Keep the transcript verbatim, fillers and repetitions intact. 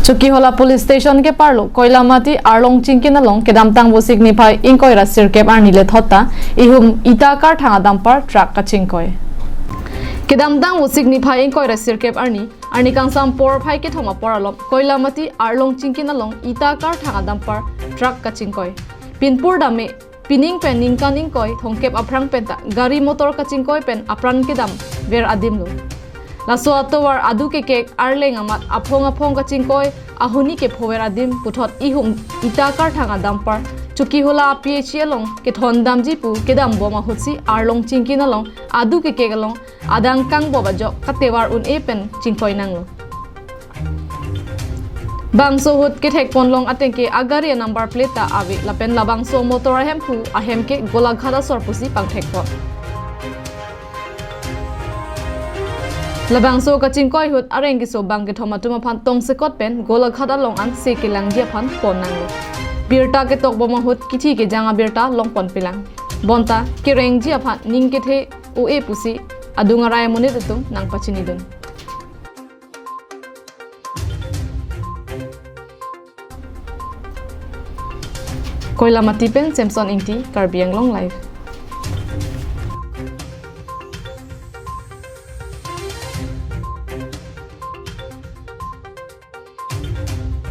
Chokihola Police Station keparlo Koilamati Arlong Chingkin along kedamtang Vosik niphai ingkoi ra sirkep arni lethot ta ihum ita karthang a dumper truck kachingkoi. Kedamtang Vosik niphai ingkoi ra sirkep arni, arni kangsam porphai kethom apor alom Koilamati Arlong Chingkin along ita karthang a dumper truck kachingkoi. Pinpur dame pining pen ningkan ingkoi thomkep aphrang penta gari motor kachingkoi pen apran kedamver adimlo. Laso atovar adu kekek, arleng amat aphong aphong kachingkoi, ahuni kephover adim puthot ihum ita karthang a dumper Chokihola a P H E along kethondamji pu kedambom ahutsi Arlong Chingkin along adu kekek along adang kangbom ajok katevar un-e pen chingkoi nanglo. Bangso ahut kethekponlong atengke agari a number plate ta ave lapen labangso motor ahemphu ahem ke Golaghat asor pusi pangthekpon. Labangso kachingkoi ahut areng keso bang kethom atum aphan tongsekot pen Golaghat along anse kelangji aphan pon nanglo. Birta ketokbom ahut kithi kejang abirta longponpelang. Bonta kerengji aphan ning kethe un-e pusi adung arai amonit atum nangpachinidun. Koilamati pen Samson Ingti, Karbi Anglong Live.